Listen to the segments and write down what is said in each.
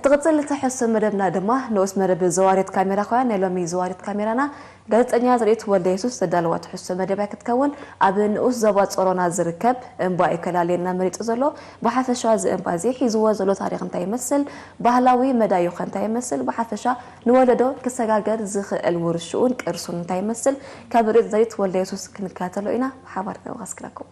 ትቕጽል ትሕዝቶ መደብና ድማ ንኡስ መደብ ዘዋሪት ካሜራ ኾያ። ናይ ሎሚ ዘዋሪት ካሜራና ጋዜጠኛ ዘርኢት ወልደ የሱስ ዘዳለዋ ትሕዝቶ መደብ ክትከውን፣ ኣብ ንኡስ ዞባ ጾሮና ዝርከብ እምባ እዩ ከላልየና መሪጹ ዘሎ። ብሓፈሻ እዚ እምባ እዚ ሒዝዎ ዘሎ ታሪኽ እንታይ ይመስል፣ ባህላዊ መዳዩ ኸ እንታይ ይመስል፣ ብሓፈሻ ንወለዶ ክሰጋገር ዝኽእል ውርሽኡን ቅርሱን እንታይ ይመስል፣ ካብ ርእት ዘርኢት ወልደ የሱስ ክንከታተሎ ኢና። ብሓባር ከመኻስክረኩም።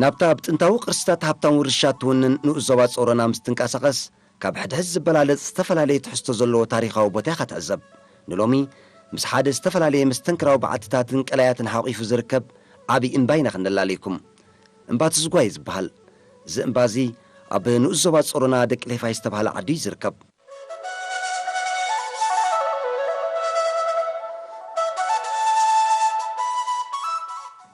ናብታ ኣብ ጥንታዊ ቅርስታት ሃብታም ውርሻ ትውንን ንኡስ ዞባ ጾሮና ምስ ትንቀሳቐስ፣ ካብ ሕድሕድ ዝበላለጽ ዝተፈላለየ ትሕዝቶ ዘለዎ ታሪኻዊ ቦታ ኢኻ ትዕዘብ። ንሎሚ፣ ምስ ሓደ ዝተፈላለየ መስተንክራዊ በዓትታትን ቀላያትን ሓቂፉ ዝርከብ ዓቢ እምባ ኢና ክንደላለየኩም። እምባ ትዝጓ እዩ ዝበሃል። እዚ እምባ እዚ ኣብ ንኡስ ዞባ ጾሮና ደቂ ሌፋይ ዝተባህለ ዓዲ እዩ ዝርከብ።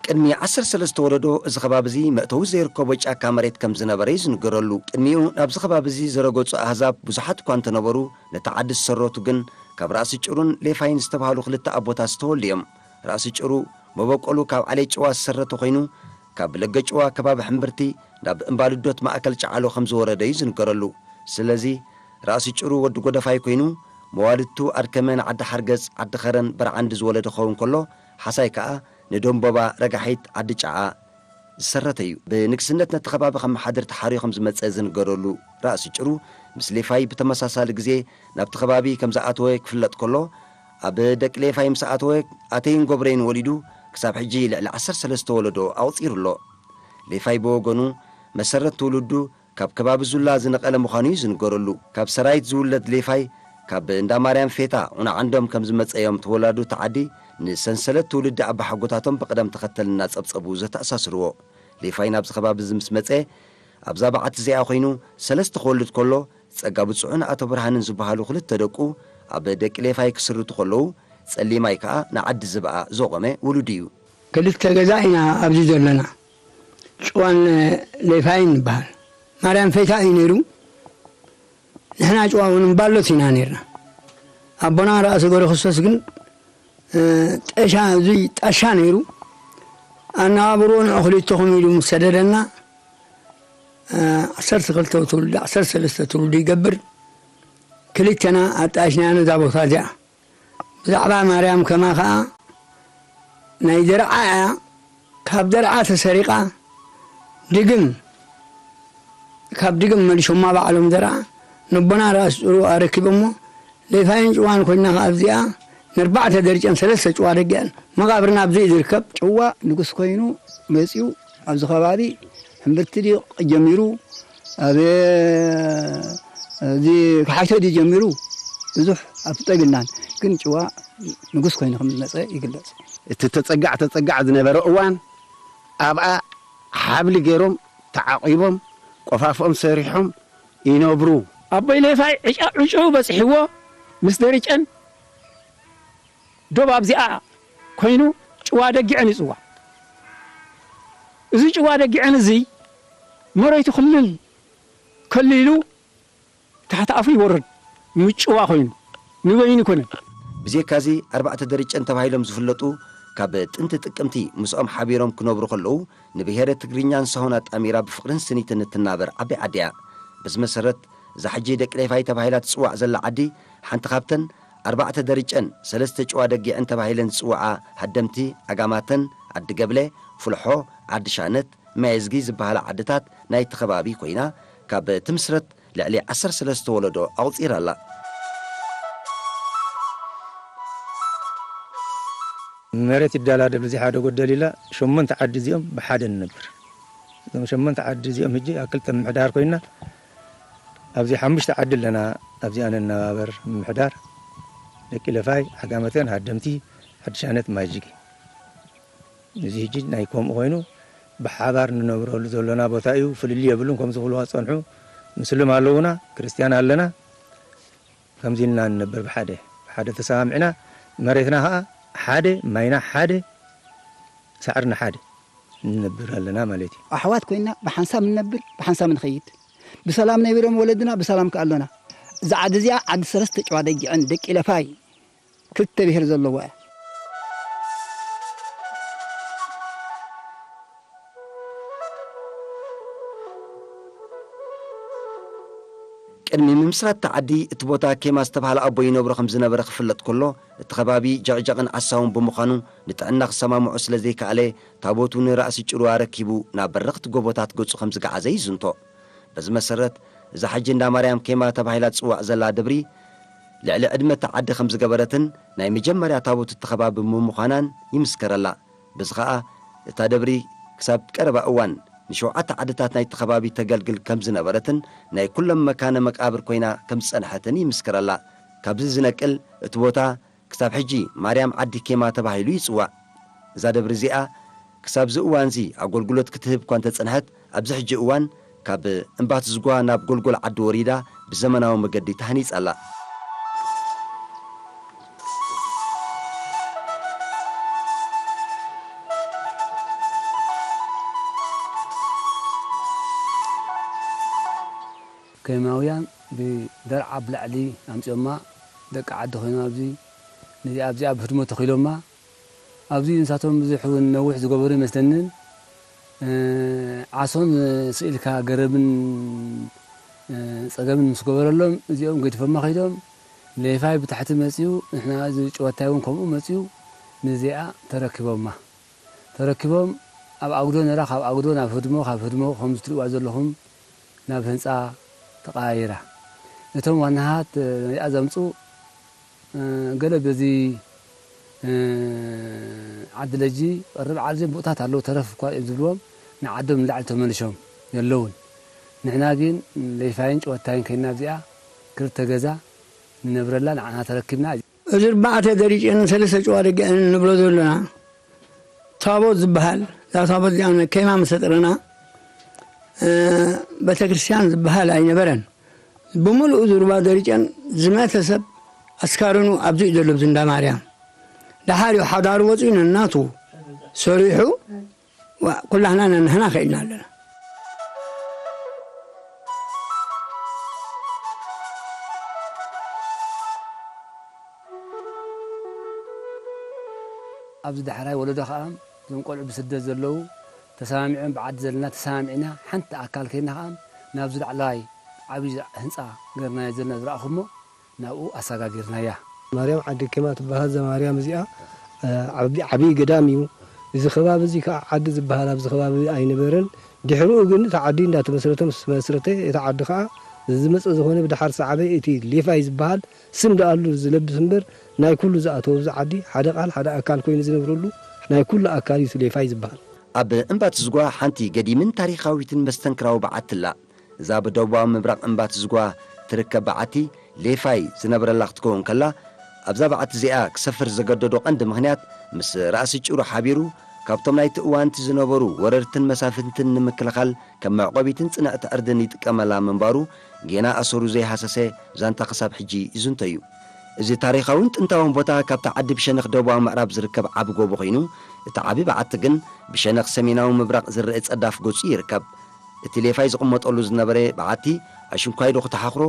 ቅድሚ ዓሰርተ ሰለስተ ወለዶ እዚ ከባቢ እዚ መእተዊ ዘይርከቦ ጫካ መሬት ከም ዝነበረ እዩ ዝንገረሉ። ቅድሚኡ ናብዚ ከባቢ እዚ ዝረገጹ ኣህዛብ ብዙሓት እኳ እንተነበሩ፣ ነቲ ዓዲ ዝሰረቱ ግን ካብ ራእሲ ጭሩን ሌፋይን ዝተባህሉ ክልተ ኣቦታት ዝተወልዱ እዮም። ራእሲ ጭሩ መበቆሉ ካብ ዓሌት ጭዋ ዝሰረተ ኮይኑ፣ ካብ ለገ ጭዋ ከባቢ ሕምብርቲ ናብ እምባ ልዶት ማእከል ጨዓሎ ከም ዝወረደ እዩ ዝንገረሉ። ስለዚ ራእሲ ጭሩ ወዲ ጎደፋይ ኮይኑ፣ መዋልድቱ ኣድከመ ንዓዲ ሓርገጽ፣ ዓዲ ኸረን በርዓን ዝወለደ ክኸውን ከሎ፣ ሓሳይ ከኣ ንደንቦባ ረጋሒት ዓዲ ጨዓ ዝሰረተ እዩ። ብንግስነት ነቲ ከባቢ ከመሓድር ተሓርዩ ከም ዝመጸ ዝንገረሉ ራእሲ ጭሩ፣ ምስ ሌፋይ ብተመሳሳሊ ግዜ ናብቲ ከባቢ ከም ዝኣተወ ክፍለጥ ከሎ፣ ኣብ ደቂ ሌፋይ ምስ ኣተወ ኣተይን ጎብረይን ወሊዱ ክሳብ ሕጂ ልዕሊ ዓሰርተ ሰለስተ ወለዶ ኣቑጺሩ ኣሎ። ሌፋይ ብወገኑ መሰረት ትውልዱ ካብ ከባቢ ዙላ ዝነቐለ ምዃኑ እዩ ዝንገረሉ። ካብ ሰራይት ዝውለድ ሌፋይ ካብ እንዳ ማርያም ፌታ ዑና ዓንዶም ከም ዝመጸ እዮም ተወላዱ እቲ ዓዲ ንሰንሰለት ትውልዲ ኣባሓጎታቶም ብቕደም ተኸተል እናጸብጸቡ ዘተኣሳስርዎ። ሌፋይ ናብዚ ከባቢ እዚ ምስ መጸ ኣብዛ በዓቲ እዚኣ ኮይኑ ሰለስተ ክወልድ ከሎ ጸጋ ብጹዕን ኣቶ ብርሃንን ዝበሃሉ ክልተ ደቁ ኣብ ደቂ ሌፋይ ክስርቱ ከለዉ ጸሊማይ ከኣ ንዓዲ ዝበኣ ዘቖመ ውሉድ እዩ። ክልተ ገዛ ኢና ኣብዚ ዘለና። ጭዋን ሌፋይን ንበሃል። ማርያም ፌታ እዩ ነይሩ። ንሕና ጭዋ እውን እምባሎት ኢና ነይርና። ኣቦና ራእሲ ገብረ ክርስቶስ ግን፣ እ፣ ጠሻ፣ እዙይ ጣሻ ነይሩ። ኣነባብርዎ ንዕኹሊትኹም ኢሉ ምስ ሰደደና፣ እ፣ ዓሰርተ ክልተ ትውልዲ፣ ዓሰርተ ሰለስተ ትውልዲ ይገብር። ክልተና ኣጣይሽናዮ ነዛ ቦታ እዚኣ። ብዛዕባ ማርያም ከማ ኸኣ ናይ ደርዓ እያ። ካብ ደርዓ ተሰሪቓ ድግም፣ ካብ ድግም መሊሾማ ባዕሎም ደርዓ ነቦና ራእሲ ጭሩ ኣረኪቦሞ። ሌፋይን ጭዋን ኮይና ኸኣ ኣብዚኣ ንኣርባዕተ ደርጨን ሰለስተ ጭዋ ደጊዐን። መቓብርና ኣብዚ እዩ ዝርከብ። ጭዋ ንጉስ ኮይኑ መጺኡ ኣብዚ ከባቢ ሕምብርቲ ድዩ ጀሚሩ፣ ኣብ እዚ ከሓይቶ ድዩ ጀሚሩ፣ ብዙሕ ኣፍልጦ የብልናን። ግን ጭዋ ንጉስ ኮይኑ ከም ዝመጸ ይግለጽ። እቲ ተጸጋዕ ተጸጋዕ ዝነበረ እዋን ኣብኣ ሓብሊ ገይሮም ተዓቒቦም ቆፋፍኦም ሰሪሖም ይነብሩ። ኣቦይ ሌፋይ ዕጫ-፣ ዕጭኡ በጺሕዎ ምስ ደርጨን ዶብ ኣብዚኣ ኮይኑ ጭዋ ደጊዐን ይጽዋዕ። እዚ ጭዋ ደጊዐን እዚ መሬቱ ክልል ከሊሉ ታሕቲ ኣፉ ይወርድ። ምጭዋ ኮይኑ ንበይኑ ይኮነን። ብዜካዚ ኣርባዕተ ደርጨን ተባሂሎም ዝፍለጡ ካብ ጥንቲ ጥቅምቲ ምስኦም ሓቢሮም ክነብሩ ከለዉ ንብሄረ ትግርኛን ሳሆን ኣጣሚራ ብፍቕርን ስኒትን እትናበር ዓባይ ዓዲ እያ። በዚ መሰረት እዛ ሕጂ ደቂ ሌፋይ ተባሂላ ትጽዋዕ ዘላ ዓዲ ሓንቲ ካብተን ኣርባዕተ ደርጨን ሰለስተ ጭዋ ደጊዕን ተባሂለን ዝጽውዓ ሃደምቲ ዓጋማተን፣ ዓዲ ገብለ፣ ፍልሖ፣ ዓዲ ሻነት፣ ማየዝጊ ዝበሃላ ዓድታት ናይቲ ከባቢ ኮይና ካብ ትምስረት ልዕሊ ዓሰርተ ሰለስተ ወለዶ ኣቑጺራ ኣላ። መሬት ይደላደል፣ እዚ ሓደ ጎደል ኢላ ሸሞንተ ዓዲ እዚኦም ብሓደ ንነብር። እዞም ሸሞንተ ዓዲ እዚኦም ሕጂ ኣብ ክልተ ምምሕዳር ኮይና ኣብዚ ሓሙሽተ ዓዲ ኣለና። ኣብዚኣ ንነባበር ምምሕዳር ደቂ ለፋይ፣ ዓጋመተን፣ ሃደምቲ፣ ሓድሽ ዓመት ማጅጊ። እዚ ሕጂ ናይ ከምኡ ኮይኑ ብሓባር ንነብረሉ ዘሎና ቦታ እዩ። ፍልልይ የብሉን። ከምዚ ክብልዋ ዝጸንሑ ምስልም ኣለዉና፣ ክርስትያን ኣለና። ከምዚ ኢልና ንነብር ብሓደ፣ ብሓደ ተሰማሚዕና፣ መሬትና ኸኣ ሓደ፣ ማይና ሓደ፣ ሳዕርና ሓደ ንነብር ኣለና ማለት እዩ። ኣሕዋት ኮይንና ብሓንሳብ ንነብር፣ ብሓንሳብ ንኸይድ። ብሰላም ነቢሮም ወለድና፣ ብሰላም ከኣ ኣሎና። እዛ ዓዲ እዚኣ ዓዲ ሰለስተ ጨዋ ደጊዐን ደቂ ለፋይ ክልተ ብሄር ዘለዋ እያ። ቅድሚ ምምስራት እታ ዓዲ እቲ ቦታ ኬማ ዝተባህለ ኣቦ ይነብሮ ከም ዝነበረ ክፍለጥ ከሎ፣ እቲ ከባቢ ጀቕጀቕን ዓሳውን ብምዃኑ ንጥዕና ክሰማምዖ ስለ ዘይከኣለ፣ ታቦቱ ንራእሲ ጭሩ ኣረኪቡ ናብ በረኽቲ ጎቦታት ገጹ ከም ዝገዓዘ ይዝንቶ። በዚ መሰረት፣ እዛ ሕጂ እንዳ ማርያም ኬማ ተባሂላ ትጽዋዕ ዘላ ደብሪ፣ ልዕሊ ዕድመ እታ ዓዲ ከም ዝገበረትን ናይ መጀመርያ ታቦት እቲ ከባቢ ብምዃናን ይምስከረላ። በዚ ኸኣ እታ ደብሪ ክሳብ ቀረባ እዋን ንሸውዓተ ዓድታት ናይቲ ከባቢ ተገልግል ከም ዝነበረትን ናይ ኩሎም መካነ መቃብር ኮይና ከም ዝጸንሐትን ይምስክረላ። ካብዚ ዝነቅል እቲ ቦታ ክሳብ ሕጂ ማርያም ዓዲ ኬማ ተባሂሉ ይጽዋዕ። እዛ ደብሪ እዚኣ ክሳብዚ እዋንዚ ኣገልግሎት ክትህብ እኳ እንተጸንሐት፣ ኣብዚ ሕጂ እዋን ካብ እምባትዝጓ ናብ ጎልጎል ዓዲ ወሪዳ ብዘመናዊ መገዲ ተሃኒጻ ኣላ። ከይማውያን ብደርዓ ብላዕሊ ኣምጺኦማ፣ ደቂ ዓዲ ኮይኖም ኣብዚ ነዚኣ ኣብዚኣ ብህድሞ ተኺሎማ። ኣብዚ ንሳቶም ብዙሕ እውን ነዊሕ ዝገበሩ ይመስለንን። ዓሶን ስኢልካ ገረብን ጸገምን ምስ ገበረሎም እዚኦም ገዲፎማ ከይዶም። ሌፋይ ብታሕቲ መጺኡ፣ ንሕና እዚ ጭወታይ እውን ከምኡ መጺኡ፣ ንዚኣ ተረኪቦማ። ተረኪቦም ኣብ ኣጉዶ ነራ፣ ካብ ኣጉዶ ናብ ህድሞ፣ ካብ ህድሞ ከምዚ ትሪእዋ ዘለኹም ናብ ህንፃ ተቐያይራ። እቶም ዋናሃት ነዚኣ ዘምፁ ገለ በዚ ዓዲ ለጂ ቀርብ ዓዲ ቦታታት ኣለዉ፣ ተረፍ እኳ እዮም ዝብልዎም፣ ንዓዶም ንላዕሊ ተመልሾም የለውን። ንሕና ግን ሌፋይን ጭወታይን ከይና ኣብዚኣ ክልተ ገዛ ንነብረላ ንዓና ተረኪብና። እዚ ኣርባዕተ ደሪጨን ሰለስተ ጭዋ ደገአን ንብሎ ዘለና ታቦት ዝበሃል፣ እዛ ታቦት እዚኣ ከይማ ምስ ኣጥረና፣ ቤተክርስትያን ዝበሃል ኣይነበረን። ብምሉኡ እዚ ሩባ ደሪጨን ዝመተ ሰብ ኣስካርኑ ኣብዚ እዩ ዘሎ፣ ኣብዚ እንዳ ማርያም። ደሓር እዩ ሓዳሩ ወፂኡ ነናቱ ሰሪሑ፣ ዋ፣ ኩላህና ነንሕና ከይድና ኣለና። ኣብዚ ዳሕራይ ወለዶ ከኣ፣ እዞም ቆልዑ ብስደት ዘለዉ፣ ተሰማሚዖም ብዓዲ ዘለና ተሰማሚዕና፣ ሓንቲ ኣካል ከይድና ከኣ፣ ናብዚ ላዕለዋይ ዓብዪ ህንጻ ገርናዮ ዘለና ዝረኣኹሞ፣ ናብኡ ኣሰጋጊርናያ። ማርያም ዓዲ ኬማ ትበሃል። እዛ ማርያም እዚኣ ዓብዪ ገዳም እዩ። እዚ ከባቢ እዚ ከዓ ዓዲ ዝበሃል ኣብዚ ከባቢ ኣይነበረን። ድሕሪኡ ግን እቲ ዓዲ እንዳተመስረተ ምስ ተመስረተ፣ እቲ ዓዲ ከዓ ዝመፀ ዝኾነ ብድሓር ሰዓበ እቲ ሌፋይ ዝበሃል ስም ደኣሉ ዝለብስ እምበር ናይ ኩሉ ዝኣተወ ኣብዚ ዓዲ ሓደ ቃል ሓደ ኣካል ኮይኑ ዝነብረሉ ናይ ኩሉ ኣካል እዩ እቲ ሌፋይ ዝበሃል። ኣብ እምባትዝጓ ሓንቲ ገዲምን ታሪኻዊትን መስተንክራዊ በዓቲ ኣላ። እዛ ኣብ ደቡባዊ ምብራቕ እምባትዝጓ ትርከብ በዓቲ ሌፋይ ዝነበረላ ክትከውን ከላ፣ ኣብዛ በዓቲ እዚኣ ክሰፍር ዘገደዶ ቀንዲ ምኽንያት ምስ ራእሲ ጭሩ ሓቢሩ ካብቶም ናይቲ እዋንቲ ዝነበሩ ወረርትን መሳፍንትን ንምክልኻል ከም መዕቆቢትን ጽንዕቲ ዕርድን ይጥቀመላ ምንባሩ ጌና ኣሰሩ ዘይሃሰሰ ዛንታ ክሳብ ሕጂ ይዝንቶ እዩ። እዚ ታሪኻውን ጥንታውን ቦታ ካብታ ዓዲ ብሸነኽ ደቡባዊ ምዕራብ ዝርከብ ዓቢ ጎቦ ኮይኑ፣ እቲ ዓቢ በዓቲ ግን ብሸነኽ ሰሜናዊ ምብራቕ ዝረአ ጸዳፍ ገጹ ይርከብ። እቲ ሌፋይ ዝቕመጠሉ ዝነበረ በዓቲ ኣሽንኳይ ዶ ክተሓኽሮ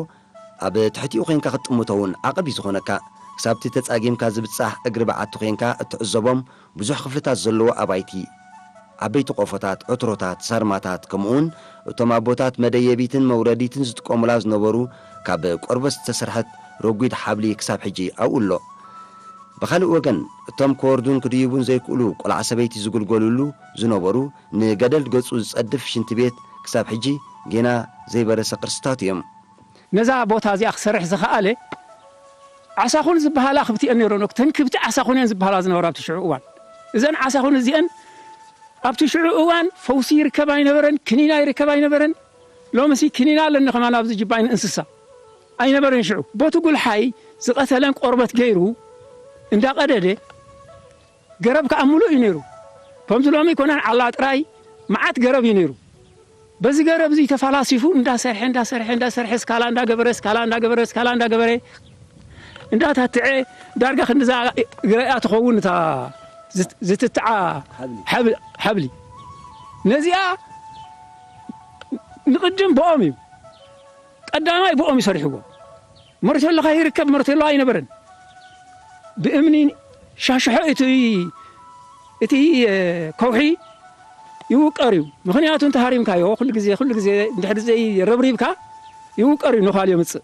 ኣብ ትሕቲኡ ኾይንካ ክትጥምቶ እውን ዓቐብ እዩ ዝኾነካ። ክሳብቲ ተጻጊምካ ዝብጻሕ እግሪ በዓቲ ኾይንካ እትዕዘቦም ብዙሕ ክፍልታት ዘለዎ ኣባይቲ፣ ዓበይቲ ቆፎታት፣ ዕትሮታት፣ ሳርማታት፣ ከምኡውን እቶም ኣቦታት መደየቢትን መውረዲትን ዝጥቀሙላ ዝነበሩ ካብ ቆርበት ዝተሰርሐት ረጒድ ሓብሊ ክሳብ ሕጂ ኣብኡ ኣሎ። ብኻልእ ወገን፣ እቶም ክወርዱን ክድይቡን ዘይክእሉ ቆልዓ ሰበይቲ ዝግልገሉሉ ዝነበሩ ንገደል ገጹ ዝጸድፍ ሽንቲ ቤት ክሳብ ሕጂ ጌና ዘይበረሰ ቅርስታት እዮም። ነዛ ቦታ እዚኣ ክሰርሕ ዝኸኣለ ዓሳኹን ዝበሃላ ክብቲ እየን ነይረን። እተን ክብቲ ዓሳኹን እየን ዝበሃላ ዝነበራ ኣብቲ ሽዑ እዋን። እዘን ዓሳኹን እዚአን ኣብቲ ሽዑ እዋን ፈውሲ ይርከብ ኣይነበረን፣ ክኒና ይርከብ ኣይነበረን። ሎምሲ ክኒና ኣለኒ ከማን ኣብዚ ጅባይ ንእንስሳ ኣይነበረን። ሽዑ ቦቲ ጉልሓይ ዝቐተለን ቆርበት ገይሩ እንዳቐደደ ገረብ ከዓ ምሉእ እዩ ነይሩ። ከምዚ ሎሚ ኣይኮነን፣ ዓላ ጥራይ መዓት ገረብ እዩ ነይሩ። በዚ ገረብ እዚ ተፈላሲፉ እንዳሰርሐ፣ እንዳሰርሐ፣ እንዳሰርሐ፣ እስካላ እንዳገበረ፣ እስካላ እንዳገበረ፣ እስካላ እንዳገበረ፣ እንዳታትዐ፣ ዳርጋ ክንድዛ ግረያ ትኸውን እታ ዝት-፣ ዝትትዓ ሓብሊ። ሓብ-፣ ሓብሊ። ነዚኣ ንቕድም ብኦም እዩ። ቀዳማይ ብኦም እዩ ሰሪሕዎ። መርቴሎ ከይርከብ መርቴሎ ኣይነበረን። ብእምኒ ሻሽሖ እቲ፣ እቲ፣ እ፣ ከውሒ ይውቀር እዩ። ምኽንያቱ እንተ ሃሪምካዮ፣ ኩሉ ግዜ፣ ኩሉ ግዜ እንድሕር ዘይረብሪብካ ይውቀር እዩ፣ ነዃል የምጽእ።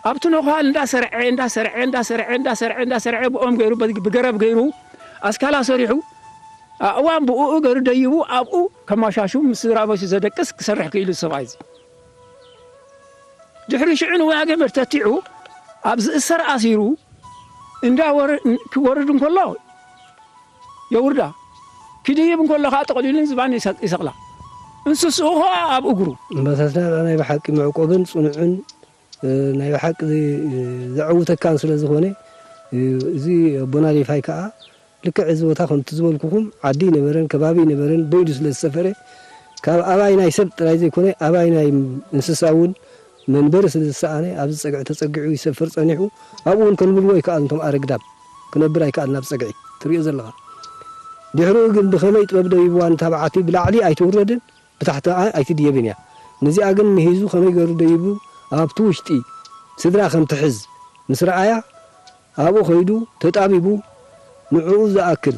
ኣብቲ ነዃል እንዳሰርዐ፣ እንዳሰርዐ፣ እንዳሰርዐ፣ እንዳሰርዐ፣ እንዳሰርዐ ብኦም ገይሩ፣ በ-፣ ብገረብ ገይሩ፣ ኣስካላ ሰሪሑ፣ ኣእዋም ብኡ ገይሩ ደይቡ፣ ኣብኡ ከማሻሹ ምስ ስድራ ቤቱ ዘደቅስ ክሰርሕ ክኢሉ ሰብኣይ እዚ። ድሕሪ ሽዑ ንወያ ገመድ ተቲዑ ኣብ ዝእሰር ኣሲሩ እንዳ ወረ-፣ ክወርድ እንከሎ የውርዳ፣ ክድይብ እንከሎ ከዓ ጠቕሊሉ ዝባን ይሰ-፣ ይሰቕላ። እንስስኡ ከዓ ኣብ እግሩ። ኣንበሳስና ናይ ብሓቂ መዕቆብን ጽኑዕን፣ እ፣ ናይ ብሓቂ ዚ-፣ ዘዕውተካን ስለ ዝኾነ፣ እ፣ እዚ ኣቦና ሌፋይ ከዓ ልክዕ እዚ ቦታ ከምቲ ዝበልኩኹም ዓዲ ይነበረን ከባቢ ይነበረን በይዱ ስለ ዝሰፈረ፣ ካብ ኣባይ ናይ ሰብ ጥራይ ዘይኮነ፣ ኣባይ ናይ እንስሳ እውን መንበሪ ስለ ዝሰኣነ፣ ኣብዚ ጸግዒ ተጸጊዑ ይሰፍር ጸኒሑ። ኣብኡ እውን ከንብልዎ ኣይከኣልን፣ እቶም ኣረግዳም ክነብር ኣይከኣልን። ኣብ ጸግዒ ትሪኦ ዘለኻ። ድሕሪኡ ግን ብኸመይ ጥበብ ደይብዋ፣ ንታ በዓቲ ብላዕሊ ኣይትውረድን፣ ብታሕቲ ከኣ ኣይትድየብን እያ። ነዚኣ ግን ምሂዙ ከመይ ገይሩ ደይቡ፣ ኣብቲ ውሽጢ ስድራ ከም ትሕዝ ምስ ረኣያ፣ ኣብኡ ኸይዱ ተጣቢቡ፣ ንዕኡ ዝኣክል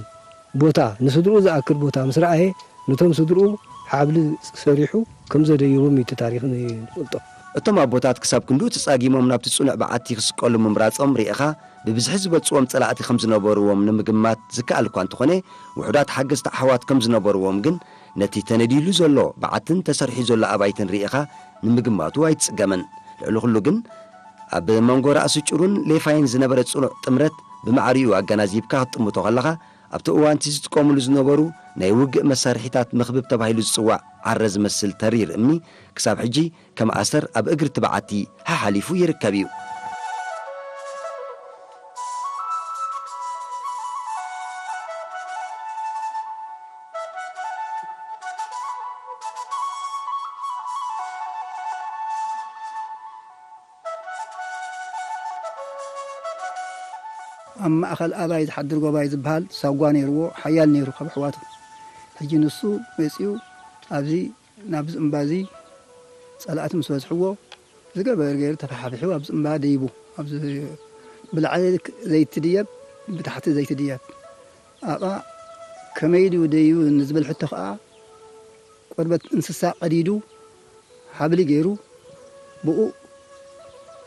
ቦታ፣ ንስድርኡ ዝኣክል ቦታ ምስ ረኣየ፣ ነቶም ስድርኡ ሓብሊ ሰሪሑ ከም ዘደየቦም እዩ እቲ ታሪኽ ንፈልጦ። እቶም ኣቦታት ክሳብ ክንድኡ ተጻጊሞም ናብቲ ጽኑዕ በዓቲ ክስቀሉ ምምራጾም ርኢኻ፣ ብብዝሒ ዝበጽዎም ጸላእቲ ከም ዝነበርዎም ንምግማት ዝከኣል እኳ እንተኾነ፣ ውሑዳት ሓገዝቲ ኣሕዋት ከም ዝነበርዎም ግን፣ ነቲ ተነዲሉ ዘሎ በዓትን ተሰሪሑ ዘሎ ኣባይትን ርኢኻ ንምግማቱ ኣይትጽገምን። ልዕሊ ኩሉ ግን፣ ኣብ መንጎ ራእሲ ጭሩን ሌፋይን ዝነበረ ጽኑዕ ጥምረት ብማዕሪኡ ኣገናዚብካ ክትጥምቶ ከለኻ፣ ኣብቲ እዋንቲ ዝጥቀሙሉ ዝነበሩ ናይ ውግእ መሳርሒታት መኽብብ ተባሂሉ ዝጽዋዕ ዓረ ዝመስል ተሪር እምኒ ክሳብ ሕጂ ከም ኣሰር ኣብ እግሪ እቲ በዓቲ ሓሓሊፉ ይርከብ እዩ። ኣብ ማእኸል ኣባይ ዝሓድር ጎባይ ዝበሃል ሳጓ ነይርዎ፣ ሓያል ነይሩ ካብ ኣሕዋቱ። ሕጂ ንሱ መፂኡ ኣብዚ፣ ናብዚ እምባ እዚ ፀላእቲ ምስ በዝሕዎ፣ ዝገበር ገይሩ ተፈሓፊሑ ኣብዚ እምባ ደይቡ፣ ኣብዚ ብላዕሊ ዘይትድየብ፣ ብታሕቲ ዘይትድየብ። ኣብኣ ከመይ ድዩ ደይቡ ንዝብል ሕቶ ከዓ፣ ቆርበት እንስሳ ቀዲዱ፣ ሓብሊ ገይሩ፣ ብኡ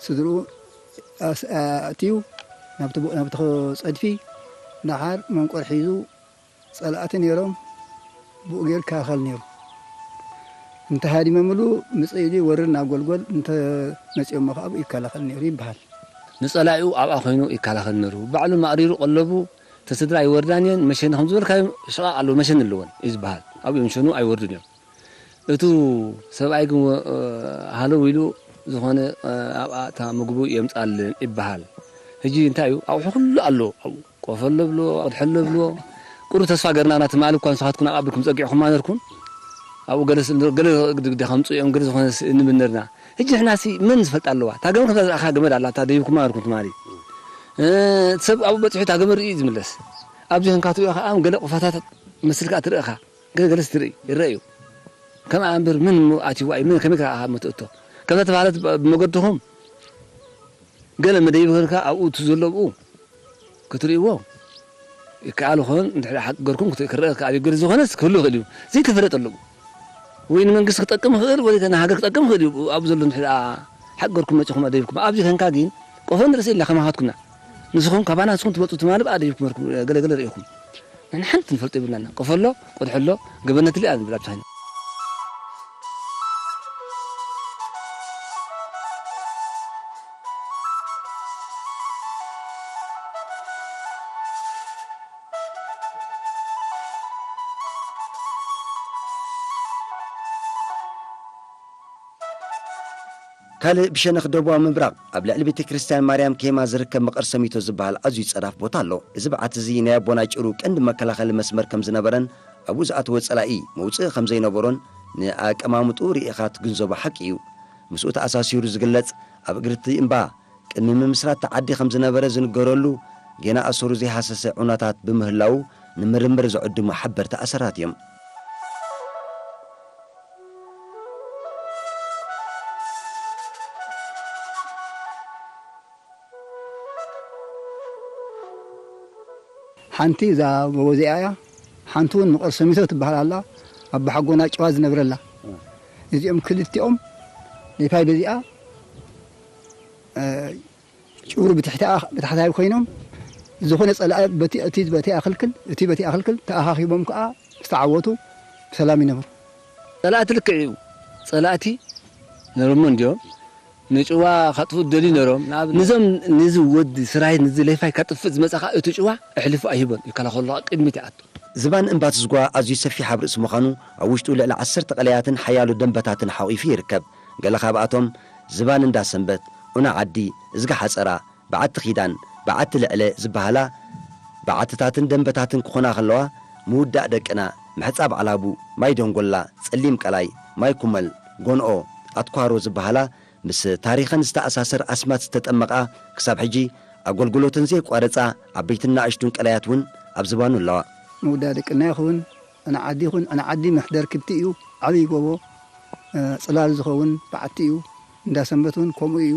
ስድርኡ ኣስ-፣ ኣእትዩ፣ ናብቲ ቦ-፣ ናብቲ ጸድፊ ደሓር መንቆር ሒዙ፣ ጸላእቲ ነይሮም፣ ብኡ ገይሩ ይከላኸል ነይሩ። እንተ ሃዲሞምሉ፣ ምጽእ ኢሉ ይወርድ ናብ ጎልጎል፣ እንተ መጺኦሞ ከኣ ብኡ ይከላኸል ነይሩ ይበሃል። ንጸላኢኡ ኣብኣ ኮይኑ ይከላኸል ነይሩ። ባዕሉ ማእሪሩ ቀለቡ፣ እቲ ስድራ ኣይወርዳን እየን፣ መሸኒ ከም ዝበልካዮ ሽቓቕ ኣለዎ፣ መሸኒ ኣለወን እዩ ዝበሃል። ኣብኡ እዮም ሸኑ ኣይወርዱን እዮም። እቱ ሰብኣይ ግን ወ-፣ ሃለው ኢሉ ዝኾነ፣ ኣብኣ እታ ምግቡ የምጻልን ይበሃል። ሕጂ እንታይ እዩ? ኣቑሑ ኩሉ ኣሎ ኣብኡ። ቆፈሎ ብልዎ፣ ቆድሐሎ ብልዎ። ቁሩብ ተስፋ ገርና ኢና፣ ትማሊ እኳ ንስኻትኩም ኣብ ኣቢልኩም ጸጊዕኹማ ነርኩም። ኣብኡ ገለ ስ-፣ ገለ ግድግዳ ከምጽኡ እዮም፣ ገለ ዝኾነ ስ-፣ ንብል ነርና። ሕጂ ንሕናሲ መን ዝፈልጣ ኣለዋ? እታ ገመድ ከምዛ ዝረኣኻ ገመድ ኣላ፣ እታ ደይብኩማ ነርኩም ትማሊ። እ፣ ሰብ ኣብኡ በጺሑ እታ ገመድ ርእዩ እዩ ዝምለስ። ኣብዚ ኮንካ ትርእዮ ከኣ ገለ ቁፋታት መስልካ ትርኢ ኢኻ። ገለ ገለስ ትርኢ፣ ይረኣዩ። ከምኣ እምበር መን እሞ ኣትይዋ እዩ፣ መን ከመይ ከኣ መተእቶ? ከምዛ ተባህለት ብ-፣ ብመገድኹም ገለ መደይብ ገርካ ኣብኡ እቲ ዘሎ ኣብኡ ክትርእይዎ ይከኣል ይኸውን። እንድሕር ሓቂ ገርኩም ክት-፣ ክረአ ዝከኣል እዩ። ገለ ዝኾነስ ክህሉ ይኽእል እዩ። ዘይተፈለጠ ኣለዉ። ወይ ንመንግስቲ ክጠቅም ይኽእል፣ ወይ ንሃገር ክጠቅም ይኽእል እዩ። ኣብኡ ዘሎ እንድሕር ሓቂ ገርኩም መጺኹም ኣደይብኩም። ኣብዚ ከንካ ግን ቆፎ ንርእሲ ኢልና ከማኻትኩና። ንስኹም ካባና ንስኹም ትበልጹ ትማሊ ብኣደይብኩም ገርኩም፣ ገለ ገለ ርኢኹም። ንሕና ሓንቲ ንፈልጦ የብልናን። ቆፎ ኣሎ፣ ቆድሖ ኣሎ፣ ገበነት ሊኣ ንብል ኣብቲ ኸይኑ። ካልእ ብሸነኽ ደቡባዊ ምብራቕ ኣብ ልዕሊ ቤተ ክርስቲያን ማርያም ኬማ ዝርከብ መቐር ሰሚቶ ዝበሃል ኣዝዩ ጸዳፍ ቦታ ኣሎ። እዚ በዓቲ እዚ ናይ ኣቦና ጭሩ ቀንዲ መከላኸሊ መስመር ከም ዝነበረን ኣብኡ ዝኣተወ ጸላኢ መውጽኢ ከም ዘይነበሮን ንኣቀማምጥኡ ርኢኻ ትግንዘቦ ሓቂ እዩ። ምስኡ ተኣሳሲሩ ዝግለጽ ኣብ እግሪ እቲ እምባ ቅድሚ ምምስራት እቲ ዓዲ ከም ዝነበረ ዝንገረሉ ጌና ኣሰሩ ዘይሃሰሰ ዑናታት ብምህላዉ ንምርምር ዝዕድሙ ሓበርቲ ኣሰራት እዮም። ሓንቲ እዛ ጎቦ እዚኣ እያ። ሓንቲ እውን መቐር ሰሚቶ ትበሃል ኣላ። ኣቦሓጎና ጭዋ ዝነብረላ። እዚኦም ክልቲኦም ሌፋይ በዚኣ፣ እ፣ ጭሩ ብትሕቲኣ፣ ብታሕታይ ኮይኖም ዝኾነ ጸላኢ በቲ፣ እቲ በቲ ኣኽልክል፣ እቲ በቲ ኣኽልክል ተኣኻኺቦም ከኣ ምስ ተዓወቱ ብሰላም ይነብሩ። ጸላእቲ ልክዕ እዩ። ጸላእቲ ነሮሞ እንድዮም። ንጭዋ ካጥፍኡ ደልዩ ነሮም። ንኣብነት ነዞም፣ ነዚ ወዲ ስራይ፣ ነዚ ሌፋይ ካጥፍእ ዝመጻ ከኣ እቲ ጭዋ ኣሕሊፉ ኣይህቦን። ይከላኸሎ፣ ቅድሚት ይኣቱ። ዝባን እምባትዝጓ ኣዝዩ ሰፊሕ ኣብ ርእሲ ምዃኑ፣ ኣብ ውሽጡ ልዕሊ ዓሰርተ ቀላያትን ሓያሎ ደንበታትን ሓቑፉ ይርከብ። ገለ ካብኣቶም ዝባን እንዳ ሰንበት፣ ዑና ዓዲ፣ እዝጋ ሓጸራ፣ በዓቲ ኪዳን፣ በዓቲ ልዕለ ዝበሃላ በዓትታትን ደንበታትን ክኾና ከለዋ፣ ምውዳእ ደቅና፣ ምሕጻብ ዓላቡ፣ ማይ ደንጎላ፣ ጸሊም ቀላይ፣ ማይ ኩመል፣ ጎንኦ፣ ኣትኳሮ ዝበሃላ ምስ ታሪኸን ዝተኣሳሰር ኣስማት ዝተጠመቓ፣ ክሳብ ሕጂ ኣገልግሎተን ዘየቋረጻ ዓበይትን ንኣሽቱን ቀላያት እውን ኣብ ዝባኑ ኣለዋ። ምውዳእ ደቅና ይኹን፣ ዕና ዓዲ ይኹን፣ ዕና ዓዲ መሕደር ክብቲ እዩ፣ ዓብዪ ጎቦ፣ እ፣ ጽላል ዝኸውን በዓቲ እዩ። እንዳ ሰንበት እውን ከምኡ እዩ።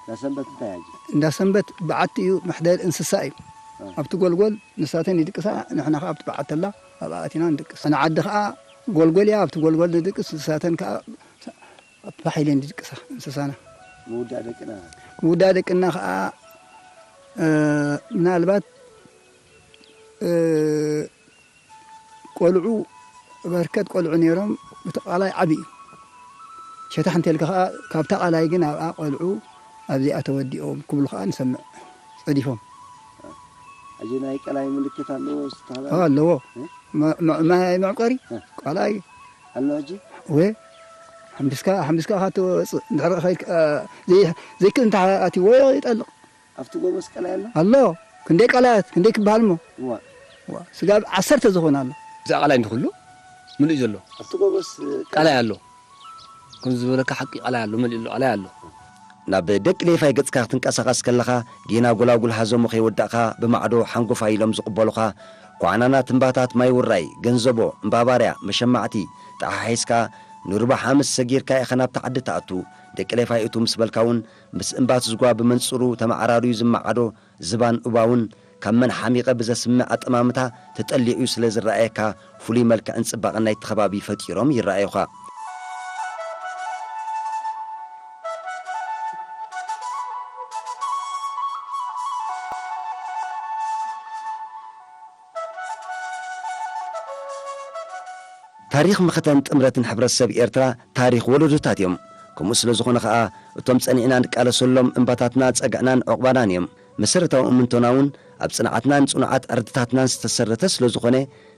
እንዳ ሰንበት እንታይ ኣዩ? እንዳ ሰንበት በዓቲ እዩ፣ መሕደር እንስሳ እዩ። እ። ኣብቲ ጎልጎል ንሳተን ይድቅሳ፣ ንሕና ከኣ ኣብቲ በዓቲ ኣላ፣ ኣብኣ ኣቲና ንድቅስ። ዕና ዓዲ ከኣ ጎልጎል እያ፣ ኣብቲ ጎልጎል ንድቅስ፣ ንሳተን ከኣ ፋሕ ኢለን ይድቅሳ፣ እንስሳና። ምውዳእ ደቅና? ምውዳእ ደቅና ከኣ፣ እ፣ ምናልባት፣ እ፣ ቆልዑ፣ በርከት ቆልዑ ነይሮም፣ እቲ ቃላይ ዓቢ እዩ። ሸታሕ እንተልካ ከኣ፣ ካብታ ቃላይ ግን ኣብኣ ቆልዑ ኣብዚኣ ተወዲኦም ክብሉ ከኣ ንሰምዕ፣ ጸዲፎም። ሕጂ ናይ ቀላይ ምልክት ኣለዎ ዝተባህለ? ኣዎ፣ ኣለዎ። እ? መ-፣ መ-፣ ማይ መዕቆሪ? እ። ቀላይ። ኣሎ ሕጂ? ወ-፣ ሓምቢስካ፣ ሓምቢስካ ኢኻ ትወጽእ። እንድሕር ከይድካ፣ ዘይ-፣ ዘይክእል እንተ ኣትይዎ ይጠልቕ። ኣብቲ ጎቦስ ቀላይ ኣሎ? ኣሎ። ክንደይ ቀላያት፣ ክንደይ ክበሃል እሞ? እዋ። እዋ፣ ስጋብ ዓሰርተ ዝኾነ ኣሎ። እዛ ቀላይ እንዲ ኩሉ ምሉእ እዩ ዘሎ። ኣብቲ ጎቦስ ቀላይ ኣሎ። ከም ዝበለካ ሓቂ ቀላይ ኣሎ፣ መሊኡ ኣሎ፣ ቀላይ ኣሎ። ናብ ደቂ ሌፋይ ገጽካ ክትንቀሳቐስ ከለኻ፣ ጌና ጎላጉል ሃዘሞ ከይወዳእካ፣ ብማዕዶ ሓንጎፋይ ኢሎም ዝቕበሉኻ፣ ኳዕናናት እምባታት ማይ ውራይ፣ ገንዘቦ፣ እምባባርያ፣ መሸማዕቲ፣ ጠሓሒዝካ፣ ንሩባ ሓምስ ሰጊርካ ኢኻ ናብቲ ዓዲ ትኣቱ። ደቂ ሌፋይ እቱ ምስ በልካ እውን፣ ምስ እምባትዝጓ ብመንጽሩ ተመዓራርዩ ዝመዓዶ ዝባን ኡባውን ካብ መን ሓሚቐ ብዘስምዕ ኣጠማምታ ተጠሊዑ ስለ ዝረኣየካ፣ ፍሉይ መልክዕን ጽባቐን ናይቲ ከባቢ ፈጢሮም ይረኣዩኻ። ታሪኽ መኸተን ጥምረትን ሕብረተሰብ ኤርትራ ታሪኽ ወለዶታት እዮም። ከምኡ ስለ ዝኾነ ኸኣ፣ እቶም ጸኒዕና ንቃለሰሎም እምባታትና ጸግዕናን ዕቑባናን እዮም። መሰረታዊ እምንቶና እውን ኣብ ጽንዓትናን ጽኑዓት ዕርድታትናን ዝተሰረተ ስለ ዝኾነ፣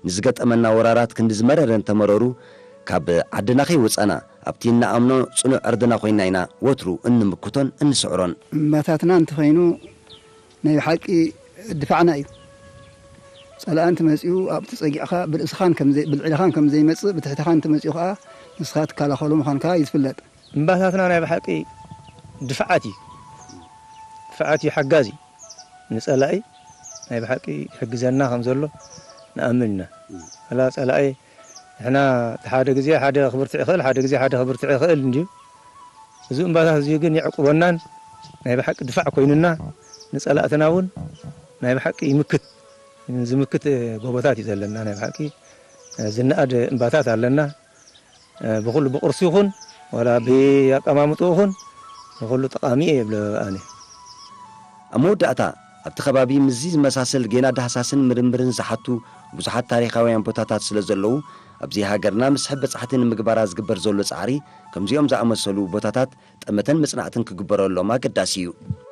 ንዝገጠመና ወራራት ክንዲ ዝመረረን ተመረሩ፣ ካብ ዓድና ከይወጻና፣ ኣብቲ እንኣምኖ ጽኑዕ ዕርድና ኮይንና ኢና ወትሩ እንምክቶን እንስዕሮን። እምባታትና እንተኾይኑ ናይ ብሓቂ ድፋዕና እዩ። ጸላኢ እንተመጺኡ ኣብቲ ጸጊዕኻ ብርእስኻን ከም ዘይ-፣ ብልዕልኻን ከም ዘይመጽእ ብትሕትኻን እንተመጺኡ ከኣ ንስኻ ትከላኸሎ ምዃንካ እዩ ዝፍለጥ። እምባታትና ናይ ብሓቂ ድፍዓት እዩ። ድፍዓት እዩ፣ ሓጋዚ እዩ። ንጸላኢ ናይ ብሓቂ ይሕግዘና ከም ዘሎ ንኣምን ኢና። ዋላ ጸላኢ ንሕና ሓደ ግዜ ሓደ ክብርትዕ ይኽእል፣ ሓደ ግዜ ሓደ ክብርትዕ ይኽእል እንድዩ። እዚ እምባታት እዚ ግን የዕቁበናን ናይ ብሓቂ ድፋዕ ኮይኑና፣ ንጸላእትና እውን ናይ ብሓቂ ይምክት፣ ዝምክት ጎቦታት እዩ ዘለና። ናይ ብሓቂ ዝነኣድ እምባታት ኣለና። ብኹሉ ብቕርሲ ይኹን ዋላ ብኣቀማምጥኡ ይኹን ንኹሉ ጠቓሚ እየ ይብሎ ኣነ። ኣብ መወዳእታ፣ ኣብቲ ከባቢ ምስዚ ዝመሳሰል ጌና ዳህሳስን ምርምርን ዝሓቱ ብዙሓት ታሪኻውያን ቦታታት ስለ ዘለዉ፣ ኣብዚ ሃገርና መስሕብ በጻሕቲ ንምግባራ ዝግበር ዘሎ ጻዕሪ፣ ከምዚኦም ዝኣመሰሉ ቦታታት ጠመተን መጽናዕትን ክግበረሎም ኣገዳሲ እዩ።